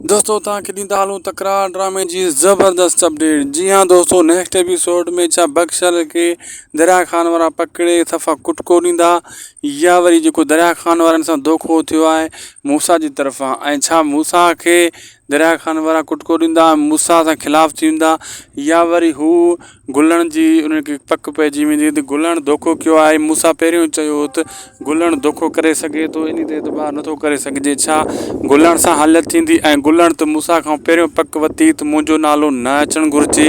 دوستو توهان کي ڏيندا هلون تڪرار ڊرامي جي زبردست اپڊيٽ جي ها دوستو نيڪسٽ ايپيسوڊ ۾ ڇا بخشل کي دريا خان وارا پڪڙي صفا ڪٽڪو ڏيندا يا وري جيڪو دريا خان وارن سان دوکو ٿيو آهي موسيٰ جي طرفان ۽ ڇا موسيٰ کي دريا خان وارا ڪٽڪو ڏيندا موسيٰ سان خلاف ٿي ويندا يا وري هو گلڻ جي انهن کي پڪ پئجي ويندي ته گلڻ دوکو ڪيو آهي موسيٰ پهريون چيو هو ته گلڻ دوکو ڪري سگهي ٿو ان تي اعتبار نٿو ڪري سگهجي ڇا گلڻ سان حالت ٿيندي ۽ گلڻ ته موسيٰ کان پهريون پڪ ورتي ته منهنجو نالو نه اچڻ گهرجي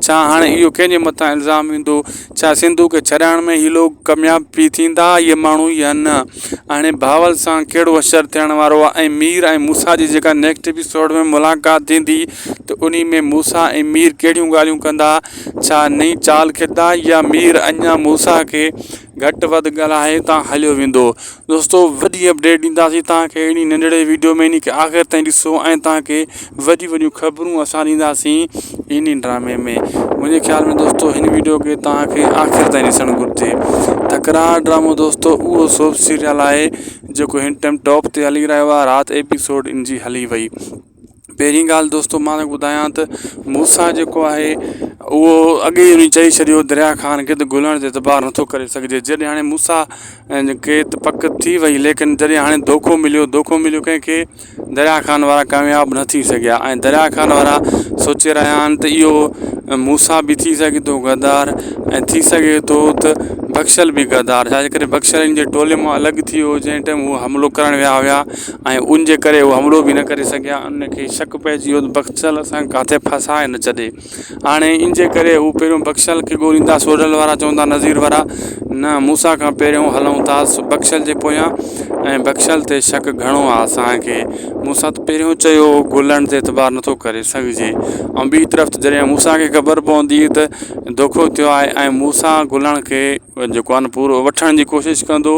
ڇا هاڻي اهو ڪنهن جي مٿان الزام ايندو ڇا سنڌو کي ڇڏائڻ ۾ هي لوگ ڪامياب به ٿيندا اهي ماڻهو يا نه؟ هاڻي بهاول سان ڪهڙو حشر ٿيڻ وارو آهي ۽ مير ۽ موسيٰ جي جيڪا نيڪسٽ ايپيسوڊ ۾ ملاقات ٿيندي ته انهي ۾ موسيٰ ۽ مير ڪهڙيون ڳالهيون ڪندا ڇا نئين چال کيڏندا يا مير اڃا موسيٰ کي گهٽ وڌ ڳالهائي اتان هليو ويندو دوستو وڏي اپڊيٽ ڏينداسين توهان کي انهي ننڍڙي ويڊيو ۾ انهي کي آخر تائين ڏسو ۽ توهان کي وڏيون وڏيون خبرون اسان ڏينداسين انهي ڊرامي ۾ منهنجي خيال ۾ دوستو هن ويڊيو کي توهان کي آخر تائين ڏسڻ گهرجي تڪرار ڊرامو دوستو اهو سوپ سيريل آهي جيڪو هن ٽائيم ٽاپ تي هلي رهيو آهي رات ايپيسوڊ ان جي هلي وئي پهرين ڳالهه دوستو مان توکي ٻڌايان ته موسيٰ جيڪو آهي اهو اڳي ئي انهي چئي ڇڏيو دريا خان کي ته گلڻ تي اعتبار نٿو ڪري سگهجي جڏهن هاڻي موسيٰ کي ته پڪ ٿي وئي ليڪن جڏهن هاڻي دوکو مليو دوکو مليو ڪنهن کي دريا خان وارا ڪامياب نه ٿي سگهيا ۽ دريا خان وارا سوچي رهيا آهن ته اهو موسيٰ به ٿي سگهي ٿو غدار ۽ ٿي سگهي ٿو ته بخشل به غدار ڇا جي ڪري بخشل ان جي ٽولي مان الڳ ٿي ويو جنهن ٽائيم هو حملو ڪرڻ ويا هيا ۽ ان جي ڪري هو حملو به نه ڪري سگهيا ان کي شڪ پئجي ويو ته بخشل اسان کي ڪاٿي ڦاسائي نه ڇڏي هاڻي ان جي ڪري هو پهريون بخشل کي ڳوليندا سوڍل وارا چوندا نذير وارا نه موسيٰ کان پهريون هلون ٿا بخشل جي پويان ۽ بخشل تي شڪ گهڻو آهي اسانکي موسيٰ ته پهريون چيو هو گلڻ تي اعتبار نٿو ڪري سگهجي ۽ ٻي طرف جڏهن موسيٰ کي خبر پوندي ته دوکو ٿيو آهي ۽ موسيٰ گلڻ کي جيڪو آهي نه پورو وٺڻ جي ڪوشش ڪندو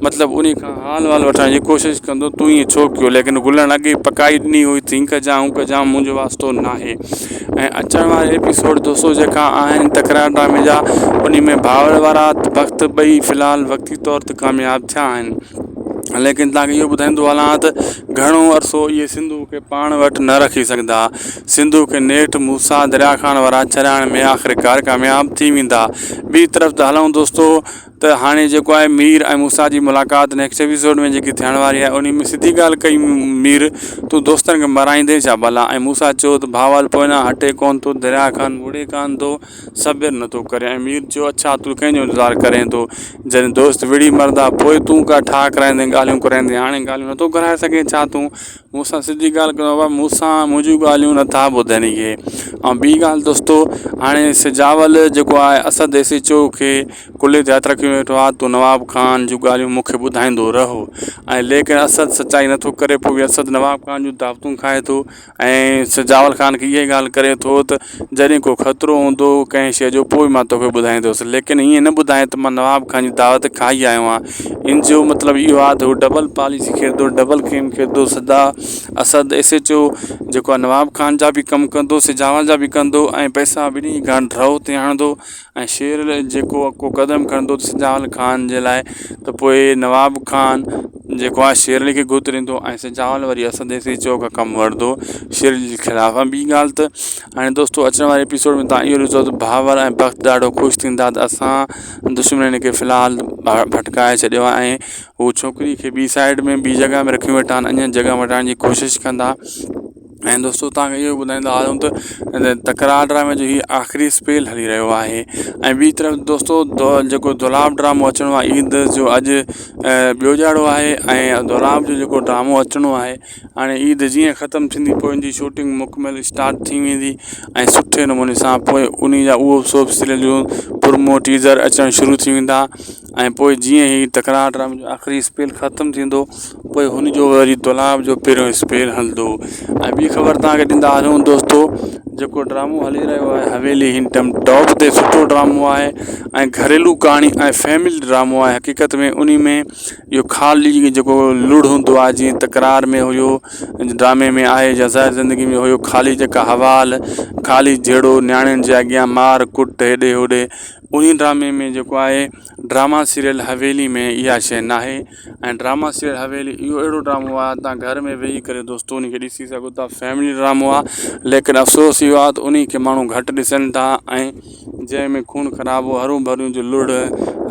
مطلب انهي کان حال وال وٺڻ جي ڪوشش ڪندو تون ائين ڇو ڪيو ليڪن گلڻ اڳي ئي پڪائي ڏني هئي ته هين ڪجان هون ڪجان منهنجو واسطو ناهي ۽ اچڻ وارا ايپيسوڊ دوستو جيڪا آهن تڪرار ڊرامي جا انهي ۾ بهاول وارا بخت ٻئي في الحال وقتي طور تي ڪامياب ٿيا آهن ليڪن توهان کي اهو ٻڌائيندو هلان ته گهڻو عرصو اهي سنڌو کي پاڻ وٽ نه رکي سگهندا سنڌو کي نيٺ موسيٰ دريا خان وارا ڇڏائڻ ۾ آخرڪار ڪامياب ٿي ويندا. ٻي طرف ته هلون دوستو ته هاڻي جيڪو آهي مير ۽ موسيٰ جي ملاقات نيڪسٽ ايپيسوڊ ۾ جيڪي ٿيڻ واري آهي انهي ۾ سڌي ڳالهه ڪئي مير تون دوستن کي مرائيندين ڇا ڀلا ۽ موسيٰ چيو ته بهاول پوئنا هٽي ڪونه ٿو دريا خان مڙي ڪانه ٿو صبر نٿو ڪري ۽ مير چيو اڇا تون ڪنهن جو انتظار ڪرين ٿو جڏهن دوست وڙهي مرندا پوء تون ڪا ٺاهه ڪرائيندين ڳالهيون ڪرائيندين هاڻي ڳالهيون نٿو ڪرائي سگهين ڇا تون مون سان سڌي ڳالهه ڪيو بابا مون سان منهنجون ڳالهيون نٿا ٻڌن اهي ۽ ٻي ڳالهه دوستو هاڻي سجاول جيڪو آهي اسد ايس ايڇ او کي ڪلهي تي هٿ رکيو ويٺو آهي تون نواب خان جون ڳالهيون مون کي ٻڌائيندو رهو ۽ ليڪن اسد سچائي نٿو ڪري پوء به اسد نواب خان جون دعوتون کائي ٿو ۽ سجاول خان کي اها ڳالهه ڪري ٿو ته جڏهن ڪو خطرو هوندو ڪنهن شيء جو پوء مان توکي ٻڌائيندس ليڪن ائين نه ٻڌائي ته مان نواب خان جي دعوت کائي آيو آهيان ان جو مطلب اهو آهي ته هو ڊبل پاليسي کيڏندو ڊبل گيم کيڏندو سدا اسد ايس ايڇ او جيڪو آهي نواب خان جا به ڪم ڪندو سجاول جا به ڪندو ۽ پئسا ٻنهي کان ڍؤ تي هڻندو ۽ شير جيڪو ڪو قدم کڻندو ته سجاول خان جي لاء ته پوء نواب خان جيڪو آهي شير علي کي گهت ڏيندو ۽ سجاول وري اسد ايس ايڇ او کان ڪم وٺندو شير علي جي خلاف ۽ ٻي ڳالهه ته هاڻي دوستو اچڻ واري ايپيسوڊ ۾ تان اهو ڏسو ته بهاول ۽ بخت ڏاڍو خوش ٿيندا ته اسان دشمنن کي في الحال ڀٽڪائي ڇڏيو آهي ۽ هو ڇوڪري کي ٻي سائيڊ ۾ ٻي جڳهه ۾ رکيو ويٺا آهن اڃا جڳهه مٽائڻ جي ڪوشش ڪندا ۽ دوستو توهان کي اهو ٻڌائيندا هلون ته تڪرار ڊرامي جو هي آخري اسپيل هلي رهيو آهي ۽ ٻي طرف دوستو جيڪو دولاب ڊرامو اچڻو آهي عيد جو اڄ ٻيو ڏهاڙو آهي ۽ دولاب جو جيڪو ڊرامو اچڻو آهي هاڻي عيد جيئن ختم ٿيندي پوء ان جي شوٽنگ مڪمل اسٽارٽ ٿي ويندي ۽ سٺي نموني سان پوء ان جا اهو سوپ سيريل جو پرومو ٽيزر اچڻ شروع ٿي ويندا ۽ پوء جيئن هي تڪرار ڊرامي جو آخري اسپيل ختم ٿيندو پوء هن جو وري دولاب جو پهريون اسپيل هلندو ۽ ٻي خبر توهان کي ڏيندا هلون دوستو جيڪو ڊرامو هلي رهيو آهي حويلي هن ٽائيم ٽاپ تي سٺو ڊرامو آهي ۽ گهريلو ڪهاڻي ۽ فيملي ڊرامو آهي حقيقت ۾ انهي ۾ اهو خالي جيڪو لڙ هوندو آهي جيئن تڪرار ۾ هيو ڊرامي ۾ آهي يا ظاهر زندگي ۾ هيو خالي جيڪا حوال خالي جهيڙو نياڻين جي اڳيان مار ڪٽ هيڏي هوڏي انهي ڊرامي ۾ جيڪو آهي ڊراما سيريل حويلي ۾ اها شيء ناهي ۽ ڊراما سيريل حويلي اهو اهڙو ڊرامو آهي تان گهر ۾ ويهي ڪري دوستو ان کي ڏسي سگهو ٿا فيملي ڊرامو آهي ليڪن افسوس اهو آهي ته ان کي ماڻهو گهٽ ڏسن ٿا ۽ جنهن ۾ خون خرابو هرو ڀرو جو لڙ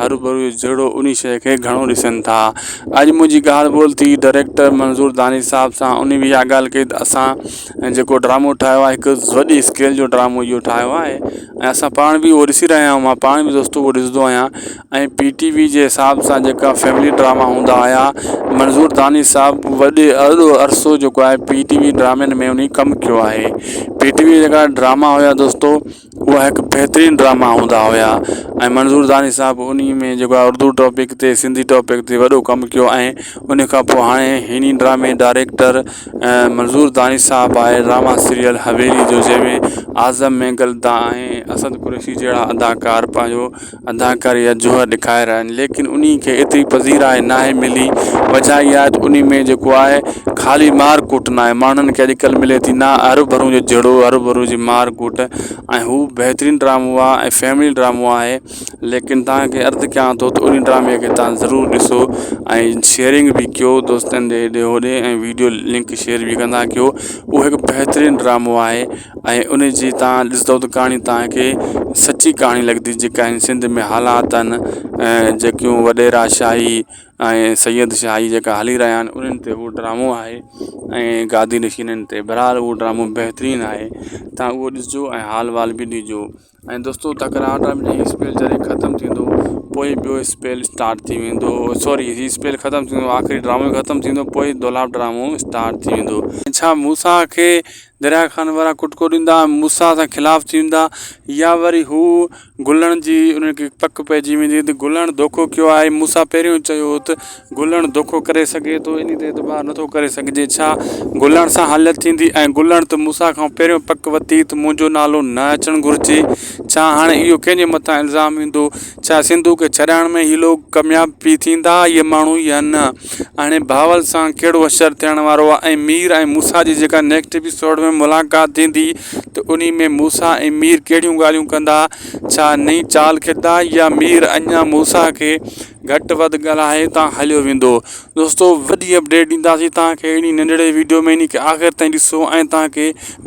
هرو ڀرو جهيڙو ان شيء کي گهڻو ڏسن ٿا اڄ منهنجي ڳالهه ٻولهه ٿي ڊائريڪٽر منظور دانش صاحب سان ان به اها ڳالهه ڪئي ته اسان جيڪو ڊرامو ٺاهيو آهي هڪ وڏي اسڪيل جو ڊرامو اهو ٺاهيو آهي ۽ اسان پاڻ به اهو ڏسي رهيا آهيون مان پاڻ به دوستو اهو ڏسندو آهيان ۽ پي ٽي وي جي حساب سان جيڪا فيملي ڊراما هوندا هيا منظور دانش صاحب وڏي وڏو عرصو جيڪو آهي پي ٽي وي ڊرامن ۾ انهي ڪم ڪيو آهي پي ٽي وي جيڪا ڊراما هيا دوستو اها هڪ بهترين ڊراما هوندا هيا ۽ منظور دانش صاحب انهي ۾ جيڪو آهي اردو ٽاپڪ تي سنڌي ٽاپڪ تي وڏو ڪم ڪيو ۽ ان کان پوء هاڻي هن ڊرامي ڊائريڪٽر منظور دانش صاحب آهي ڊراما سيريل حويلي جو جنهن ۾ اعظم مينگل دا ۽ اسد قريشي جهڙا اداڪار پنهنجو اداڪاري جا جوهر ڏيکاري رهيا آهن ليڪن انهي کي ايتري پذيرائي ناهي ملي وجه اها آهي ته انهي ۾ جيڪو آهي خالي مار ڪوٽ ناهي ماڻهن کي اڄڪلهه ملي ٿي نه هرو ڀرو جو جهيڙو هرو ڀرو جي مار ڪوٽ ۽ هو بهترين ڊرامو آهي ۽ فيملي ڊرامو آهي ليڪن توهان کي عرض ڪيان ٿو ته ان ڊرامي کي توهان ضرور ڏسو ۽ شيئرنگ به ڪيو دوستن ڏي هيڏي هوڏي ۽ ويڊيو لنڪ شيئر به ڪندا ڪيو اهو هڪ بهترين ڊرامو آهي ۽ ان جي توهان ڏسندو ته ڪهاڻي توهان کي سچي ڪهاڻي لڳندي جيڪا هن سنڌ ۾ حالات آهن ۽ جيڪيون وڏيرا شاهي ۽ سيد شاهي جيڪا هلي رهيا آهن انهن تي اهو ڊرامو آهي ۽ گادي نشينن تي بهرحال اهو ڊرامو بهترين آهي توهان اهو ڏسجو ۽ حال وال به ڏجو ۽ دوستو تڪرار ڊرامي جو هي اسپيل جڏهن ختم ٿيندو پوء ٻيو اسپيل اسٽارٽ ٿي ويندو سوري هي اسپيل ختم ٿيندو آخري ڊرامو ختم ٿيندو پوء دولاب ڊرامو اسٽارٽ ٿي ويندو. ڇا موسيٰ کي دريا خان وارا ڪٽڪو ڏيندا ۽ موسيٰ سان خلاف ٿي ويندا يا وري هو گلڻ جي انهن کي پڪ پئجي ويندي ته گلڻ دوکو ڪيو آهي موسيٰ پهريون چيو هو ته گلڻ دوکو ڪري سگهي ٿو انهي تي اعتبار نٿو ڪري سگهجي ڇا گلڻ سان حالت ٿيندي ۽ گلڻ ته موسيٰ کان پهريون پڪ وتي ته منهنجو نالو نه اچڻ گهرجي ڇا هاڻي اهو ڪنهن جي مٿان الزام ايندو ڇا سنڌو کي ڇڏائڻ ۾ هي لوگ ڪامياب به ٿيندا اهي ماڻهو يا نه هاڻي بهاول سان ڪهڙو حشر ٿيڻ وارو آهي ۽ مير ۽ موسيٰ جي جيڪا نيڪسٽ ايپيسوڊ ۾ ملاقات ٿيندي ته انهي ۾ موسيٰ ۽ مير ڪهڙيون ڳالهيون ڪندا ڇا نئين چال کيڏندا يا مير اڃا موسيٰ کي گهٽ وڌ ڳالهائي اتان هليو ويندو. دوستو وڏي اپڊيٽ ڏينداسين توهان کي انهي ننڍڙي ويڊيو ۾ انهي کي آخر تائين ڏسو ۽ توهان کي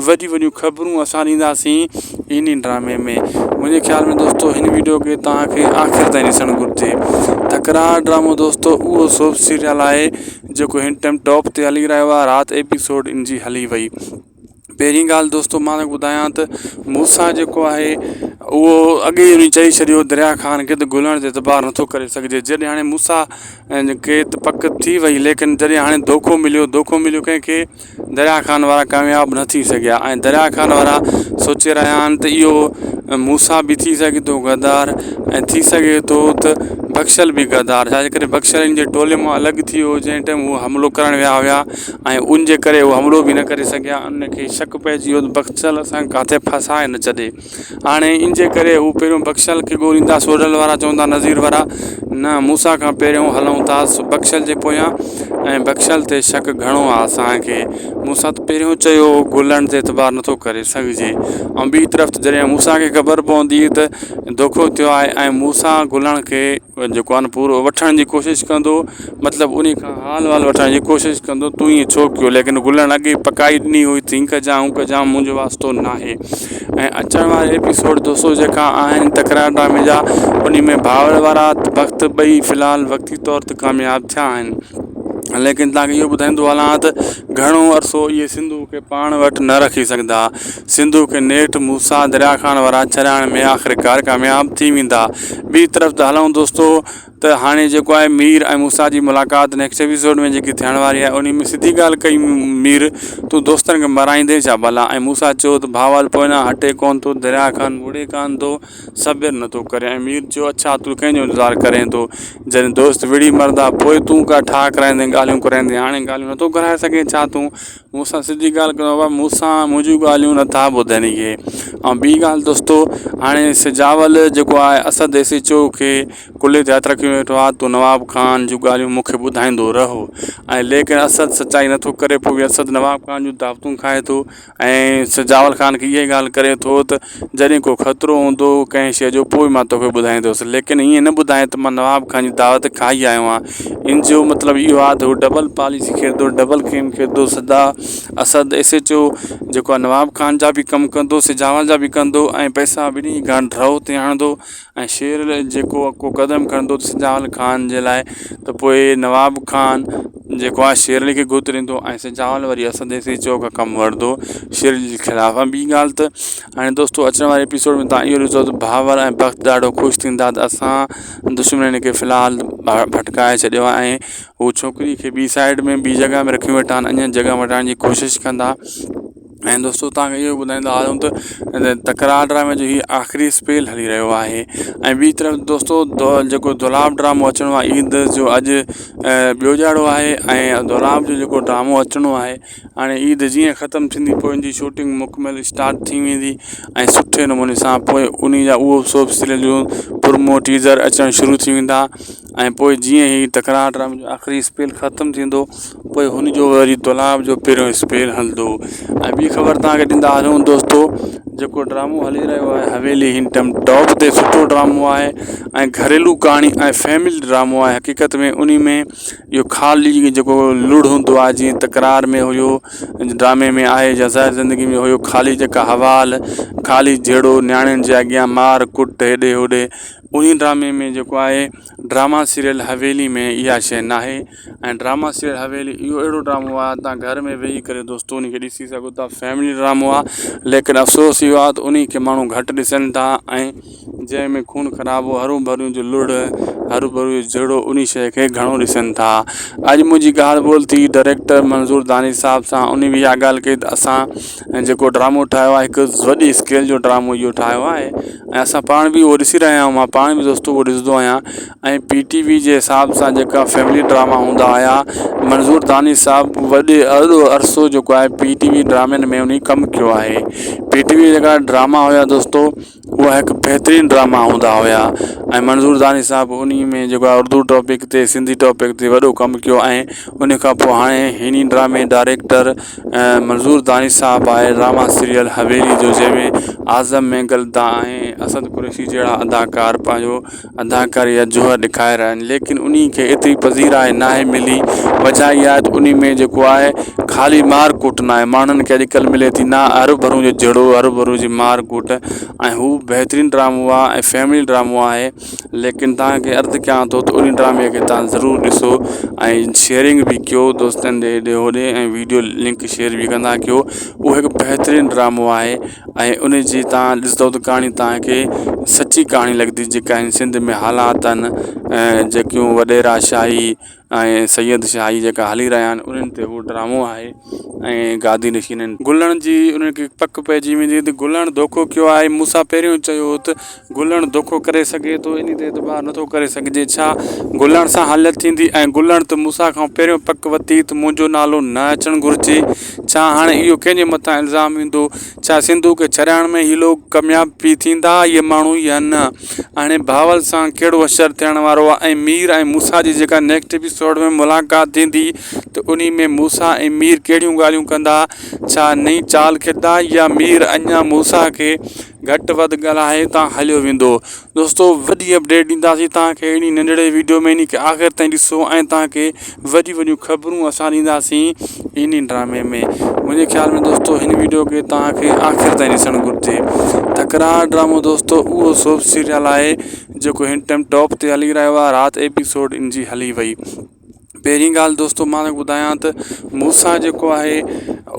وڏي وڏيون خبرون اسان ڏينداسين انهي ڊرامي ۾ منهنجي خيال ۾ دوستو هن ويڊيو کي توهان کي آخر تائين ڏسڻ گهرجي تڪرار ڊرامو دوستو اهو سوپ سيريل آهي جيڪو هن ٽائيم ٽاپ تي هلي رهيو آهي رات ايپيسوڊ ان جي هلي وئي پهرين ڳالهه دوستو مان توکي ٻڌايان ته موسيٰ جيڪو آهي اهو اڳي ئي چئي ڇڏيو دريا خان کي ته گلڻ تي اعتبار نٿو ڪري سگهجي جڏهن هاڻي موسيٰ کي ته پڪ ٿي وئي ليڪن جڏهن هاڻي دوکو مليو دوکو مليو ڪنهن کي دريا خان وارا ڪامياب نه ٿي سگهيا ۽ دريا خان وارا سوچي رهيا آهن ته اهو موسيٰ به ٿي سگهي ٿو غدار ۽ ٿي سگهي ٿو ته بخشل به غدار ڇا جي ڪري بخشل ان جي ٽولي مان الڳ ٿي ويو جنهن ٽائيم هو حملو ڪرڻ ويا هيا ۽ ان جي ڪري هو حملو به نه ڪري سگهيا ان کي شڪ پئجي ويو ته بخشل اسان کي ڪاٿي ڦاسائي نه ڇڏي هاڻي ان جي ڪري هو پهريون بخشل کي ڳوليندا سوڍل وارا چوندا نذير وارا نه موسيٰ کان پهريون هلون ٿا بخشل جي پويان ۽ بخشل تي شڪ گهڻو آهي اسانکي موسيٰ ته پهريون چيو هو گلڻ تي اعتبار نٿو ڪري سگهجي ۽ ٻي طرف جڏهن موسيٰ کي خبر پوندي ته دوکو ٿيو آهي ۽ موسيٰ گلڻ کي جيڪو آهي نه پورو وٺڻ جي ڪوشش ڪندو مطلب انهي کان حال وال وٺڻ جي ڪوشش ڪندو تون ائين ڇو ڪيو ليڪن گلڻ اڳي ئي پڪائي ڏني هئي ته ائين ڪجان هون ڪجان منهنجو واسطو ناهي ۽ اچڻ وارا ايپيسوڊ دوستو جيڪا آهن تڪرار ڊرامي جا انهي ۾ بهاول وارا بخت ٻئي في الحال وقتي طور تي ڪامياب ٿيا آهن ليڪن توهان کي اهو ٻڌائيندو هلان ته گهڻو عرصو اهي سنڌو کي پاڻ وٽ نه رکي سگهندا سنڌو کي نيٺ موسيٰ دريا خان وارا ڇڏائڻ ۾ آخرڪار ڪامياب ٿي ويندا. ٻي طرف ته هلون دوستو ته هاڻي جيڪو آهي مير ۽ موسيٰ جي ملاقات نيڪسٽ ايپيسوڊ ۾ جيڪي ٿيڻ واري آهي انهي ۾ سڌي ڳالهه ڪئي مير تون دوستن کي مرائيندين ڇا ڀلا ۽ موسيٰ چيو ته بهاول پوئنا هٽي ڪونه ٿو دريا خان مڙي ڪانه ٿو صبر نٿو ڪري ۽ مير چيو اڇا تون ڪنهن جو انتظار ڪرين ٿو جڏهن دوست وڙهي مرندا پوء تون ڪا ٺاهه ڪرائيندين ڳالهيون ڪرائيندين هاڻي ڳالهيون نٿو ڪرائي سگهين ڇا تون مون سان سڌي ڳالهه ڪريو بابا مون سان منهنجون ڳالهيون نٿا ٻڌن اهي. ۽ ٻي ڳالهه دوستو هاڻي سجاول جيڪو آهي اسد ايس ايڇ او کي ڪلهي تي هٿ رکيو ويٺو آهي تون نواب خان جون ڳالهيون مون کي ٻڌائيندو رهو ۽ ليڪن اسد سچائي نٿو ڪري پوء به اسد نواب خان جون دعوتون کائي ٿو ۽ سجاول خان کي اها ڳالهه ڪري ٿو ته جڏهن ڪو خطرو هوندو ڪنهن شيء جو پوء مان توکي ٻڌائيندس ليڪن ائين نه ٻڌائي ته مان نواب خان جي دعوت کائي آيو آهيان ان جو مطلب اهو آهي ته هو ڊبل پاليسي کيڏندو ڊبل گيم کيڏندو سدا اسد ايس ايڇ او جيڪو آهي نواب خان جا به ڪم ڪندو سجاول جا به ڪندو ۽ پئسا ٻنهي کان ڍؤ تي هڻندو ۽ شير جيڪو ڪو قدم کڻندو ته سجاول خان جي لاء ته پوء نواب خان جيڪو آهي شير علي کي گهت ڏيندو ۽ سجاول وري اسد ايس ايڇ او کان ڪم وٺندو شير علي جي خلاف ۽ ٻي ڳالهه ته هاڻي دوستو اچڻ واري ايپيسوڊ ۾ تان اهو ڏسو ته بهاول ۽ بخت ڏاڍو خوش ٿيندا ته اسان دشمنن کي في الحال ڀٽڪائي ڇڏيو آهي ۽ هو ڇوڪري کي ٻي سائيڊ ۾ ٻي جڳهه ۾ رکيو ويٺا آهن اڃا جڳهه مٽائڻ جي ڪوشش ڪندا ۽ دوستو توهان کي اهو ٻڌائيندا هلون ته تڪرار ڊرامي جو هي آخري اسپيل هلي رهيو آهي ۽ ٻي طرف دوستو جيڪو دولاب ڊرامو اچڻو آهي عيد جو اڄ ٻيو ڏهاڙو آهي ۽ دولاب جو جيڪو ڊرامو اچڻو آهي هاڻي عيد جيئن ختم ٿيندي پوء ان جي شوٽنگ مڪمل اسٽارٽ ٿي ويندي ۽ سٺي نموني سان پوء ان جا اهو سوپ سيريل جو پرومو ٽيزر اچڻ شروع ٿي ويندا ۽ پوء جيئن هي تڪرار ڊرامي جو آخري اسپيل ختم ٿيندو پوء هن جو وري دولاب جو پهريون اسپيل هلندو ۽ ٻي خبر توهان کي ڏيندا هلون دوستو جيڪو ڊرامو هلي رهيو آهي حويلي هن ٽائيم ٽاپ تي سٺو ڊرامو آهي ۽ گهريلو ڪهاڻي ۽ فيملي ڊرامو آهي حقيقت ۾ انهي ۾ اهو خالي جيڪو لڙ هوندو آهي جيئن تڪرار ۾ هيو ڊرامي ۾ آهي يا ظاهر زندگي ۾ هيو خالي جيڪا حوال خالي جهيڙو نياڻين جي اڳيان مار ڪٽ هيڏي هوڏي انهي ڊرامي ۾ جيڪو آهي ڊراما سيريل حويلي ۾ اها شيء ناهي ۽ ڊراما سيريل حويلي اهو اهڙو ڊرامو آهي تان گهر ۾ ويهي ڪري دوستو ان کي ڏسي سگهو ٿا فيملي ڊرامو آهي ليڪن افسوس اهو آهي ته انهي کي ماڻهو گهٽ ڏسن ٿا ۽ جنهن ۾ خون خرابو هرو ڀرو جو لڙ هرو ڀرو جهيڙو انهي شيء کي گهڻو ڏسن ٿا اڄ منهنجي ڳالهه ٻولهه ٿي ڊائريڪٽر منظور دانش صاحب سان انهي به اها ڳالهه ڪئي ته اسان جيڪو ڊرامو ٺاهيو آهي هڪ وڏي اسڪيل جو ڊرامو اهو ٺاهيو آهي ۽ اسان پاڻ به اهو ڏسي رهيا آهيون مان پاڻ به دوستو اهو ڏسندو آهيان ۽ پي ٽي وي جي حساب سان جيڪا فيملي ڊراما هوندا هيا منظور دانش صاحب وڏي وڏو عرصو جيڪو آهي پي ٽي وي ڊرامن ۾ انهي ڪم ڪيو آهي پي ٽي وي جيڪا ڊراما هيا دوستو اها هڪ بهترين ڊراما هوندا هيا ۽ منظور دانش صاحب انهي ۾ جيڪو آهي اردو ٽاپڪ تي سنڌي ٽاپڪ تي وڏو ڪم ڪيو ۽ ان کان پوء هاڻي هن ڊرامي ڊائريڪٽر منظور دانش صاحب آهي ڊراما سيريل حويلي جو جنهن ۾ اعظم مينگل دا ۽ اسد قريشي جهڙا اداڪار پنهنجو اداڪاري جا جوهر ڏيکاري رهيا آهن ليڪن انهي کي ايتري پذيرائي ناهي ملي وجه اها آهي ته انهي ۾ جيڪو آهي خالي مار ڪوٽ ناهي ماڻهن کي اڄڪلهه ملي ٿي نه هرو ڀرو جو جهيڙو هرو ڀرو جي مار ڪوٽ ۽ هو بهترين ڊرامو آهي ۽ فيملي ڊرامو آهي ليڪن توهان کي عرض ڪيان ٿو ته ان ڊرامي کي توهان ضرور ڏسو ۽ شيئرنگ به ڪيو دوستن ڏي هيڏي هوڏي ۽ ويڊيو لنڪ شيئر به ڪندا ڪيو اهو هڪ بهترين ڊرامو آهي ۽ ان جي توهان ڏسندو ته ڪهاڻي توهان کي سچي ڪهاڻي لڳندي جيڪا هن سنڌ ۾ حالات آهن ۽ جيڪيون وڏيرا شاهي ۽ سيد شاهي جيڪا هلي رهيا آهن انهن تي هو ڊرامو آهي ۽ گادي نشينن گلڻ جي انهن کي پڪ پئجي ويندي ته گلڻ دوکو ڪيو آهي مون سان پهريون چيو هو ته گلڻ دوکو ڪري سگهي ٿو ان تي اعتبار نٿو ڪري سگهجي ڇا گلڻ سان حالت ٿيندي ۽ گلڻ ته مون سان کان پهريون پڪ وتي ته منهنجو نالو نه اچڻ گهرجي ڇا هاڻي اهو ڪنهن جي مٿان الزام ايندو ڇا سنڌو کي ڇڏائڻ ۾ هي لوگ ڪامياب به ٿيندا اهي ماڻهو يا نه هاڻي بهاول سان ڪهڙو حشر ٿيڻ وارو آهي ۽ مير ۽ موسيٰ جي جيڪا نيڪسٽ ايپيسوڊ ۾ ملاقات ٿيندي ته انهي ۾ موسيٰ ۽ مير ڪهڙيون ڳالهيون ڪندا ڇا نئين چال کيڏندا يا مير اڃا موسيٰ کي گهٽ وڌ ڳالهائي اتان هليو ويندو دوستو وڏي اپڊيٽ ڏينداسين توهان کي انهي ننڍڙي ويڊيو ۾ انهي کي آخر تائين ڏسو ۽ توهان کي وڏيون وڏيون خبرون اسان ڏينداسين انهي ڊرامي ۾ منهنجي خيال ۾ دوستو هن ويڊيو کي توهان کي آخر تائين ڏسڻ گهرجي تڪرار ڊرامو دوستو اهو سوپ سيريل آهي جيڪو هن ٽائيم ٽاپ تي هلي رهيو آهي رات ايپيسوڊ ان جي هلي وئي پهرين ڳالهه دوستو مان توکي ٻڌايان ته موسيٰ جيڪو آهي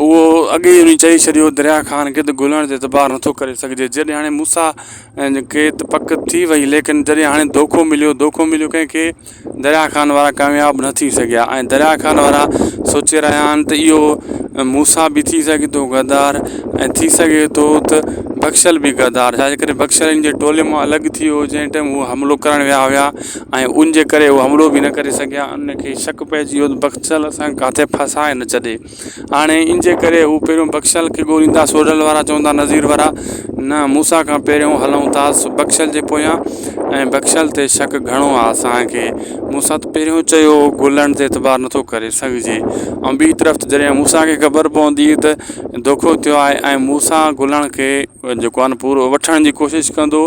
اهو اڳي ئي چئي ڇڏيو دريا خان کي ته گلڻ تي اعتبار نٿو ڪري سگهجي جڏهن هاڻي موسيٰ کي ته پڪ ٿي وئي ليڪن جڏهن هاڻي دوکو مليو دوکو مليو ڪنهن کي دريا خان وارا ڪامياب نه ٿي سگهيا ۽ دريا خان وارا سوچي رهيا آهن ته اهو موسيٰ به ٿي سگهي ٿو غدار ۽ ٿي سگهي ٿو ته بخشل به غدار ڇا جي ڪري بخشل ان جي ٽولي مان الڳ ٿي ويو جنهن ٽائيم هو حملو ڪرڻ ويا هيا ۽ ان جي ڪري هو حملو به نه ڪري سگهيا ان کي شڪ پئجي ويو ته بخشل اسان کي ڪاٿي ڦاسائي نه ڇڏي هاڻي ان جي ڪري هو پهريون بخشل کي ڳوليندا سوڍل وارا چوندا نذير وارا نه موسيٰ کان پهريون هلون ٿا بخشل جي پويان ۽ بخشل تي شڪ گهڻو آهي اسانکي موسيٰ ته پهريون چيو هو گلن تي اعتبار نٿو ڪري سگهجي ۽ ٻي طرف جڏهن موسيٰ کي خبر پوندي ته دوکو ٿيو آهي ۽ موسيٰ گلڻ کي جيڪو آهي نه پورو وٺڻ جي ڪوشش ڪندو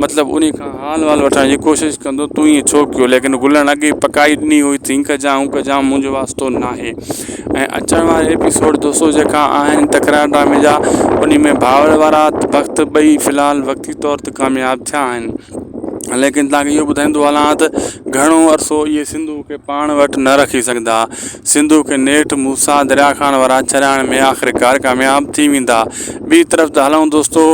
مطلب انهي کان حال وال وٺڻ جي ڪوشش ڪندو تون ائين ڇو ڪيو ليڪن گلڻ اڳي پڪائي ڏني هئي ته هين ڪجان هون ڪجان منهنجو واسطو ناهي ۽ اچڻ وارا ايپيسوڊ دوستو جيڪا آهن تڪرار ڊرامي جا انهي ۾ بهاول وارا بخت ٻئي في الحال وقتي طور تي ڪامياب ٿيا آهن ليڪن توهان کي اهو ٻڌائيندو هلان ته گهڻو عرصو اهي سنڌو کي پاڻ وٽ نه رکي سگهندا سنڌو کي نيٺ موسيٰ دريا خان وارا ڇڏائڻ ۾ آخرڪار ڪامياب ٿي ويندا. ٻي طرف ته هلون دوستو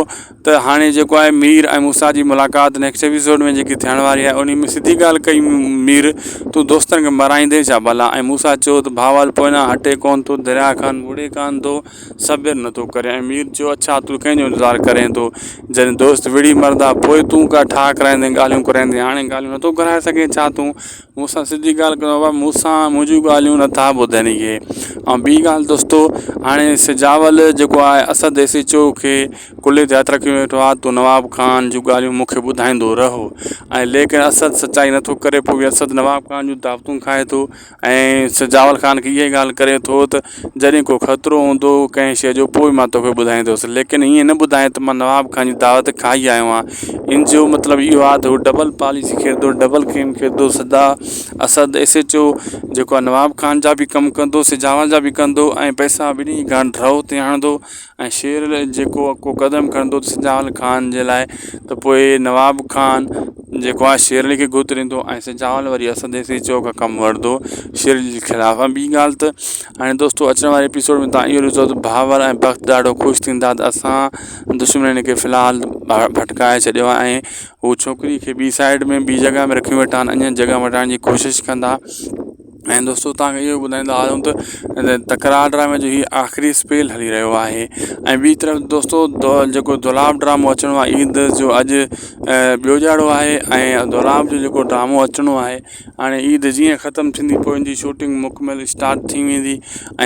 ته هاڻي جيڪو آهي مير ۽ موسيٰ جي ملاقات نيڪسٽ ايپيسوڊ ۾ جيڪي ٿيڻ واري آهي انهي ۾ سڌي ڳالهه ڪئي مير تون دوستن کي مرائيندين ڇا ڀلا ۽ موسيٰ چيو ته بهاول پوئنا هٽي ڪونه ٿو دريا خان مڙي ڪانه ٿو صبر نٿو ڪري ۽ مير چيو اڇا تون ڪنهن جو انتظار ڪرين ٿو جڏهن دوست وڙهي مرندا پوء تون ڪا ٺاهه ڪرائيندين ڳالهيون ڪرائيندين هاڻي ڳالهيون نٿو ڪرائي سگهين ڇا تون مون سان سڌي ڳالهه ڪيو بابا مون سان منهنجون ڳالهيون نٿا ٻڌن اهي ۽ ٻي ڳالهه دوستو هاڻي سجاول جيڪو آهي اسد ايس ايڇ او کي ڪلهي تي هٿ رکيو ويٺو آهي تون نواب خان جون ڳالهيون مون کي ٻڌائيندو رهو ۽ ليڪن اسد سچائي نٿو ڪري پوء به اسد نواب خان جون دعوتون کائي ٿو ۽ سجاول خان کي اها ڳالهه ڪري ٿو ته جڏهن ڪو خطرو هوندو ڪنهن شيء جو پوء مان توکي ٻڌائيندس ليڪن ائين نه ٻڌائين ته مان نواب خان جي دعوت کائي آيو آهيان ان جو مطلب اهو آهي ته هو ڊبل پاليسي کيڏندو ڊبل گيم کيڏندو سدا اسد ايس ايڇ او جيڪو آهي نواب خان جا به ڪم ڪندو سجاول جا به ڪندو ۽ پئسا ٻنهي کان ڍؤ تي هڻندو ۽ شير جيڪو ڪو قدم کڻندو ته سجاول خان جي لاء ته پوء نواب خان جيڪو آهي شير علي کي گهت ڏيندو ۽ سجاول وري اسد ايس ايڇ او کان ڪم وٺندو شير علي جي خلاف ۽ ٻي ڳالهه ته هاڻي دوستو اچڻ واري ايپيسوڊ ۾ تان اهو ڏسو ته بهاول ۽ بخت ڏاڍو خوش ٿيندا ته اسان دشمنن کي في الحال ڀٽڪائي ڇڏيو آهي ۽ هو ڇوڪري کي ٻي سائيڊ ۾ ٻي جڳهه ۾ رکيو ويٺا آهن اڃا جڳهه مٽائڻ جي ڪوشش ڪندا ۽ دوستو توهان کي اهو ٻڌائيندا هلون ته تڪرار ڊرامي جو هي آخري اسپيل هلي رهيو آهي ۽ ٻي طرف دوستو جيڪو دولاب ڊرامو اچڻو آهي عيد جو اڄ ٻيو ڏهاڙو آهي ۽ دولاب جو جيڪو ڊرامو اچڻو آهي هاڻي عيد جيئن ختم ٿيندي پوء ان جي شوٽنگ مڪمل اسٽارٽ ٿي ويندي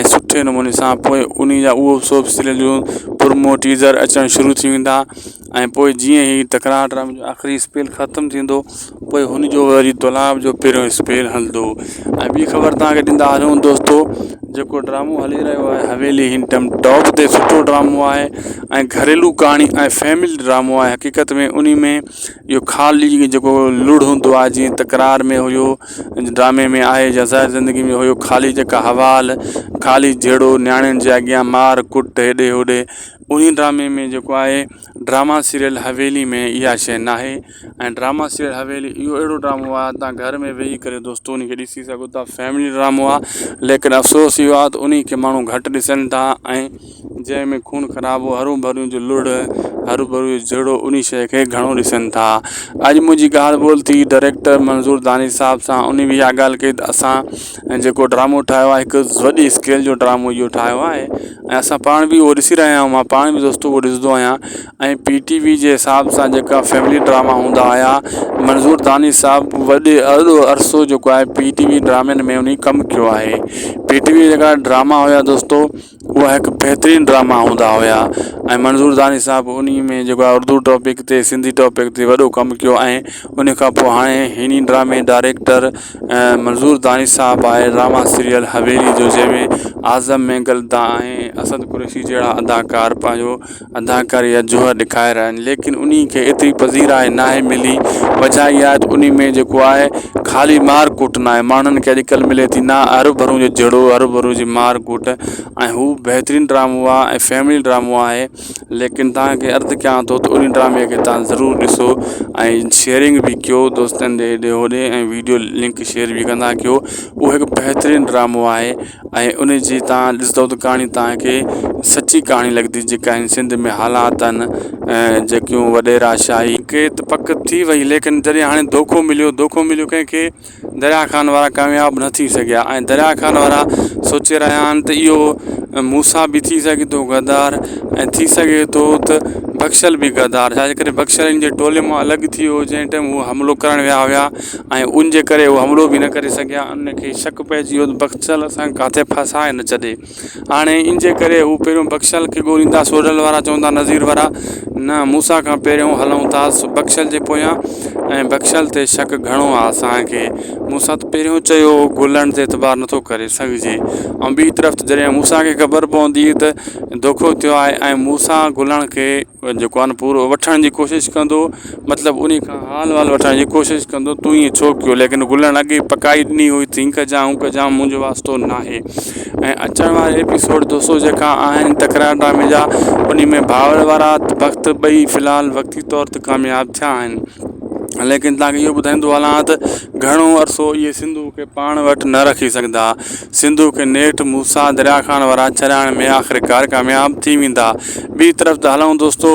۽ سٺي نموني سان پوء ان جا اهو سوپ سيريل جو پرومو ٽيزر اچڻ شروع ٿي ويندا ۽ پوء جيئن هي تڪرار ڊرامي جو آخري اسپيل ختم ٿيندو پوء هن جو وري دولاب جو پهريون اسپيل هلندو ۽ ٻي خبر توهان کي ڏيندا هلون دوستو جيڪو ڊرامو هلي رهيو آهي حويلي هن ٽائيم ٽاپ تي سٺو ڊرامو آهي ۽ گهريلو ڪهاڻي ۽ فيملي ڊرامو آهي حقيقت ۾ انهي ۾ اهو خالي جيڪو لڙ هوندو آهي جيئن تڪرار ۾ هيو ڊرامي ۾ آهي يا ظاهر زندگي ۾ هيو خالي جيڪا حوال خالي جهيڙو نياڻين جي اڳيان مار ڪٽ هيڏي هوڏي انهي ڊرامي ۾ جيڪو آهي ڊراما سيريل حويلي ۾ اها شيء ناهي ۽ ڊراما سيريل حويلي اهو اهڙو ڊرامو آهي تان گهر ۾ ويهي ڪري دوستو ان کي ڏسي سگهو ٿا فيملي ڊرامو آهي ليڪن افسوس اهو آهي ته انهي کي ماڻهو گهٽ ڏسن ٿا ۽ جنهن ۾ خون خرابو هرو ڀرو جو لڙ هرو ڀرو جهيڙو انهي شيء کي گهڻو ڏسن ٿا اڄ منهنجي ڳالهه ٻولهه ٿي ڊائريڪٽر منظور دانش صاحب سان انهي به اها ڳالهه ڪئي ته اسان جيڪو ڊرامو ٺاهيو آهي هڪ وڏي اسڪيل جو ڊرامو اهو ٺاهيو آهي ۽ اسان پاڻ به اهو ڏسي رهيا آهيون مان پاڻ به دوستو اهو ڏسندو آهيان ۽ پي ٽي وي جي حساب سان جيڪا فيملي ڊراما هوندا هيا منظور دانش صاحب وڏي وڏو عرصو جيڪو آهي پي ٽي وي ڊرامن ۾ انهي ڪم ڪيو آهي پي ٽي وي جيڪا ڊراما هيا دوستو اها هڪ بهترين ڊراما هوندا هيا ۽ منظور دانش صاحب انهي ۾ جيڪو آهي اردو ٽاپڪ تي سنڌي ٽاپڪ تي وڏو ڪم ڪيو ۽ ان کان پوء هاڻي هن ڊرامي ڊائريڪٽر منظور دانش صاحب آهي ڊراما سيريل حويلي جو جنهن ۾ اعظم مينگل دا ۽ اسد قريشي جهڙا اداڪار پنهنجو اداڪاري جا جوهر ڏيکاري رهيا آهن ليڪن انهي کي ايتري پذيرائي ناهي ملي وجه اها آهي ته انهي ۾ جيڪو آهي خالي مار ڪٽ ناهي ماڻهن کي اڄڪلهه ملي ٿي نه هرو ڀرو جو جهيڙو هرو ڀرو جي مار ڪٽ ۽ هو بهترين ڊرامو آهي ۽ فيملي ڊرامو آهي ليڪن توهان کي عرض ڪيان ٿو ته ان ڊرامي کي توهان ضرور ڏسو ۽ شيئرنگ به ڪيو دوستن ڏي هيڏي هوڏي ۽ ويڊيو لنڪ شيئر به ڪندا ڪيو اهو هڪ بهترين ڊرامو آهي ۽ ان جي توهان ڏسندو ته ڪهاڻي توهان کي سچي ڪهاڻي لڳندي جيڪا هن سنڌ ۾ حالات آهن ۽ جيڪيون وڏيرا شاهي کي ته پڪ ٿي وئي ليڪن جڏهن هاڻي دوکو مليو دوکو مليو ڪنهن کي دريا خان وارا ڪامياب نه ٿي سگهيا ۽ دريا خان وارا سوچي رهيا آهن ته اهو موسيٰ به ٿي سگهي ٿو غدار ۽ ٿي سگهي ٿو ته بخشل به غدار ڇا جي ڪري بخشل ان جي ٽولي مان الڳ ٿي ويو جنهن ٽائيم هو حملو ڪرڻ ويا هيا ۽ ان جي ڪري هو حملو به نه ڪري سگهيا ان کي شڪ پئجي ويو ته بخشل اسان کي ڪاٿي ڦاسائي نه ڇڏي هاڻي ان جي ڪري هو پهريون بخشل کي ڳوليندا سوڍل وارا چوندا نذير وارا نه موسيٰ کان پهريون هلون ٿا بخشل جي پويان ۽ بخشل تي شڪ گهڻو آهي اسانکي موسيٰ ته پهريون چيو هو گلن تي اعتبار نٿو ڪري سگهجي ۽ ٻي طرف جڏهن موسيٰ کي خبر پوندي ته دوکو ٿيو آهي ۽ موسيٰ گلڻ کي جيڪو آهي نه پورو وٺڻ جي ڪوشش ڪندو مطلب انهي کان حال وال وٺڻ جي ڪوشش ڪندو تون ائين ڇو ڪيو ليڪن گلڻ اڳي ئي پڪائي ڏني هئي ته هين ڪجان هون ڪجان منهنجو واسطو ناهي ۽ اچڻ وارا ايپيسوڊ دوستو جيڪا آهن تڪرار ڊرامي جا انهي ۾ بهاول وارا بخت ٻئي في الحال وقتي طور تي ڪامياب ٿيا آهن ليڪن توهان کي اهو ٻڌائيندو هلان ته گهڻو عرصو اهي سنڌو کي پاڻ وٽ نه رکي سگهندا سنڌو کي نيٺ موسيٰ دريا خان وارا ڇڏائڻ ۾ آخرڪار ڪامياب ٿي ويندا. ٻي طرف ته هلون دوستو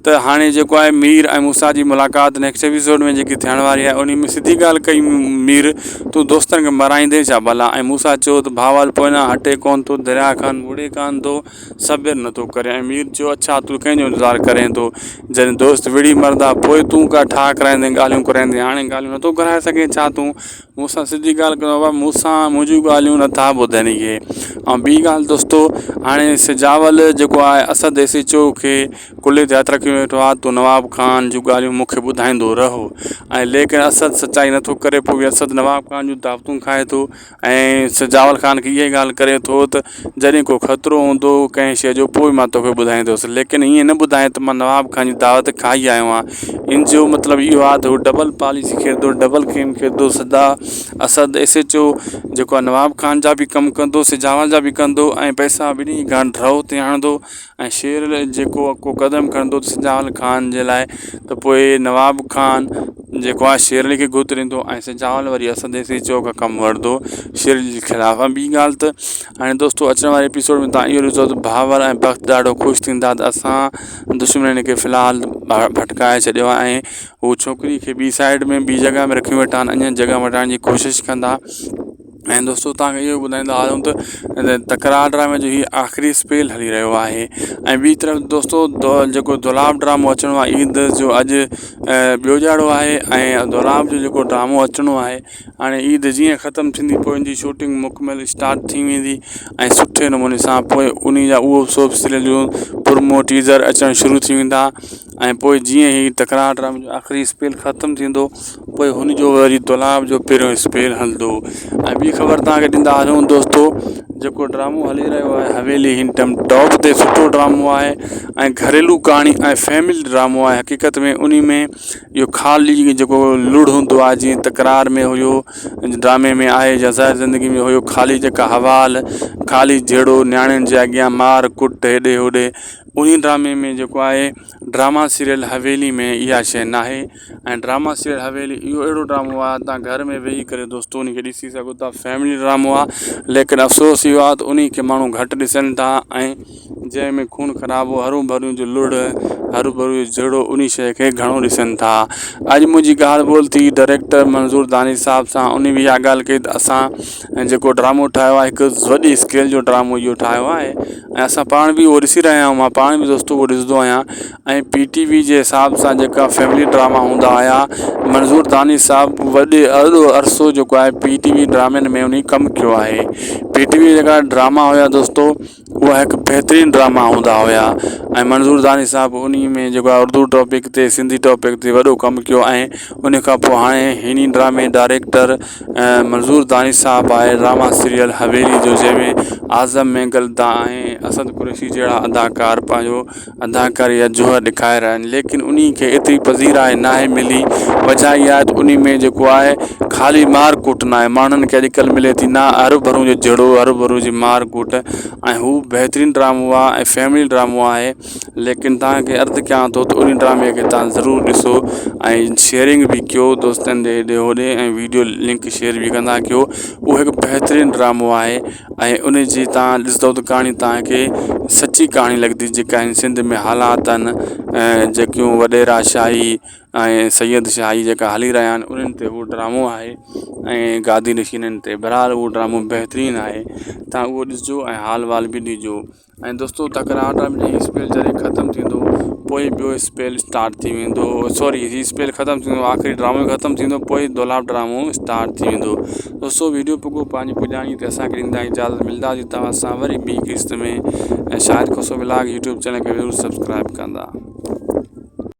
ته هاڻي جيڪو آهي مير ۽ موسيٰ جي ملاقات نيڪسٽ ايپيسوڊ ۾ جيڪي ٿيڻ واري آهي انهي ۾ سڌي ڳالهه ڪئي مير تون دوستن کي مرائيندين ڇا ڀلا ۽ موسيٰ چيو ته بهاول پوئنا هٽي ڪونه ٿو دريا خان مڙي ڪانه ٿو صبر نٿو ڪري ۽ مير چيو اڇا تون ڪنهن جو انتظار ڪرين ٿو جڏهن دوست وڙهي مرندا پوء تون ڪا ٺاهه ڪرائيندين ڳالهيون ڪرائيندين هاڻي ڳالهيون نٿو ڪرائي سگهين ڇا تون مون سان سڌي ڳالهه ڪيو بابا مون سان منهنجون ڳالهيون نٿا ٻڌن اهي ۽ ٻي ڳالهه دوستو هاڻي سجاول جيڪو آهي اسد ايس ايڇ او کي ڪلهي تي هٿ رکيو ويٺو آهي تون نواب خان جون ڳالهيون مون کي ٻڌائيندو رهو ۽ ليڪن اسد سچائي نٿو ڪري پوء به اسد نواب خان جون دعوتون کائي ٿو ۽ سجاول خان کي اها ڳالهه ڪري ٿو ته جڏهن ڪو خطرو هوندو ڪنهن شيء جو پوء مان توکي ٻڌائيندس ليڪن ائين نه ٻڌائي ته مان نواب خان جي دعوت کائي آيو آهيان ان جو مطلب اهو آهي ته هو ڊبل پاليسي کيڏندو ڊبل گيم کيڏندو سدا اسد ايس ايڇ او جيڪو آهي نواب خان جا به ڪم ڪندو سجاول جا به ڪندو ۽ پئسا ٻنهي کان ڍؤ تي هڻندو ۽ شير جيڪو ڪو قدم کڻندو ته سجاول خان جي لاء ته پوء نواب خان جيڪو آهي شير علي کي گهت ڏيندو ۽ سجاول وري اسد ايس ايڇ او کان ڪم وٺندو شير علي جي خلاف ۽ ٻي ڳالهه ته هاڻي دوستو اچڻ واري ايپيسوڊ ۾ تان اهو ڏسو ته بهاول ۽ بخت ڏاڍو خوش ٿيندا ته اسان دشمنن کي في الحال ڀٽڪائي ڇڏيو آهي ۽ هو ڇوڪري کي ٻي سائيڊ ۾ ٻي جڳهه ۾ رکيو ويٺا آهن اڃا جڳهه مٽائڻ جي ڪوشش ڪندا ۽ دوستو توهان کي اهو ٻڌائيندا هلون ته تڪرار ڊرامي جو هي آخري اسپيل هلي رهيو آهي ۽ ٻي طرف دوستو جيڪو دولاب ڊرامو اچڻو آهي عيد جو اڄ ٻيو ڏهاڙو آهي ۽ دولاب جو جيڪو ڊرامو اچڻو آهي هاڻي عيد جيئن ختم ٿيندي پوء ان جي شوٽنگ مڪمل اسٽارٽ ٿي ويندي ۽ سٺي نموني سان پوء ان جا اهو سوپ سيريل جو پرومو ٽيزر اچڻ شروع ٿي ويندا ۽ پوء جيئن هي تڪرار ڊرامي جو آخري اسپيل ختم ٿيندو پوء هن جو وري دولاب جو پهريون اسپيل هلندو ۽ ٻي خبر توهان کي ڏيندا هلون دوستو جيڪو ڊرامو هلي رهيو آهي حويلي هن ٽائيم ٽاپ تي سٺو ڊرامو آهي ۽ گهريلو ڪهاڻي ۽ فيملي ڊرامو آهي حقيقت ۾ انهي ۾ اهو خالي جيڪو لڙ هوندو آهي جيئن تڪرار ۾ هيو ڊرامي ۾ آهي يا ظاهر زندگي ۾ هيو خالي جيڪا حوال خالي جهيڙو نياڻين جي اڳيان مار ڪٽ هيڏي هوڏي انهي ڊرامي ۾ جيڪو آهي ڊراما سيريل حويلي ۾ اها شيء ناهي ۽ ڊراما سيريل حويلي اهو اهڙو ڊرامو آهي تان گهر ۾ ويهي ڪري دوستو ان کي ڏسي سگهو ٿا فيملي ڊرامو آهي ليڪن افسوس اهو آهي ته انهي کي ماڻهو گهٽ ڏسن ٿا ۽ جنهن ۾ خون خرابو هرو ڀرو جو لڙ هرو ڀرو جهيڙو انهي شيء کي گهڻو ڏسن ٿا اڄ منهنجي ڳالهه ٻولهه ٿي ڊائريڪٽر منظور دانش صاحب سان انهي به اها ڳالهه ڪئي ته اسان جيڪو ڊرامو ٺاهيو آهي هڪ وڏي اسڪيل جو ڊرامو اهو ٺاهيو آهي ۽ اسان پاڻ به اهو ڏسي رهيا آهيون مان پاڻ به دوستو اهو ڏسندو آهيان ۽ پي ٽي وي جي حساب سان جيڪا فيملي ڊراما هوندا هيا منظور دانش صاحب وڏي وڏو عرصو جيڪو آهي پي ٽي وي ڊرامن ۾ انهي ڪم ڪيو آهي پي ٽي وي جيڪا ڊراما هيا دوستو اها هڪ بهترين ڊراما هوندا هيا ۽ منظور دانش صاحب انهي ۾ جيڪو آهي اردو ٽاپڪ تي سنڌي ٽاپڪ تي وڏو ڪم ڪيو ۽ ان کان پوء هاڻي هن ڊرامي ڊائريڪٽر منظور دانش صاحب آهي ڊراما سيريل حويلي جو جنهن ۾ اعظم مينگل ۽ اسد قريشي جهڙا اداڪار پنهنجو اداڪاري جا جوهر ڏيکاري رهيا آهن ليڪن انهي کي ايتري پذيرائي ناهي ملي وجهه اها آهي ته انهي ۾ جيڪو آهي خالي مار ڪٽ ناهي ماڻهن کي اڄڪلهه ملي ٿي نه هروڀرو جو جهيڙو هروڀرو جي مار ڪٽ ۽ هو بهترين ڊرامو آهي ۽ فيملي ڊرامو آهي ليڪن توهان کي عرض ڪيان ٿو ته ان ڊرامي کي توهان ضرور ڏسو ۽ شيئرنگ به ڪيو دوستن ڏي هيڏي هوڏي ۽ ويڊيو لنڪ شيئر به ڪندا ڪيو اهو هڪ بهترين ڊرامو آهي ۽ ان جي توهان ڏسندو ته ڪهاڻي توهان کي سچي ڪهاڻي لڳندي جيڪا هن سنڌ ۾ حالات آهن ۽ جيڪيون وڏيرا شاهي. ۽ سيد شاهي جيڪا هلي رهيا آهن انهن تي اهو ڊرامو آهي ۽ گادي نشينن تي بهرحال اهو ڊرامو بهترين آهي تان اهو ڏسجو ۽ حال وال به ڏجو ۽ دوستو تڪرار ڊرامي جو هي اسپيل جڏهن ختم ٿيندو پوء ٻيو اسپيل اسٽارٽ ٿي ويندو سوري هي اسپيل ختم ٿيندو آخري ڊرامو ختم ٿيندو پوء دولاب ڊرامو اسٽارٽ ٿي ويندو دوستو ويڊيو پڳو پنهنجي پڄاڻي تي اسان کي ڏيندا اجازت ملنداسين توهان سان وري ٻي قسط ۾ ۽ Shahid Khoso vlog YouTube channel کي ضرور سبسڪرائب ڪندا.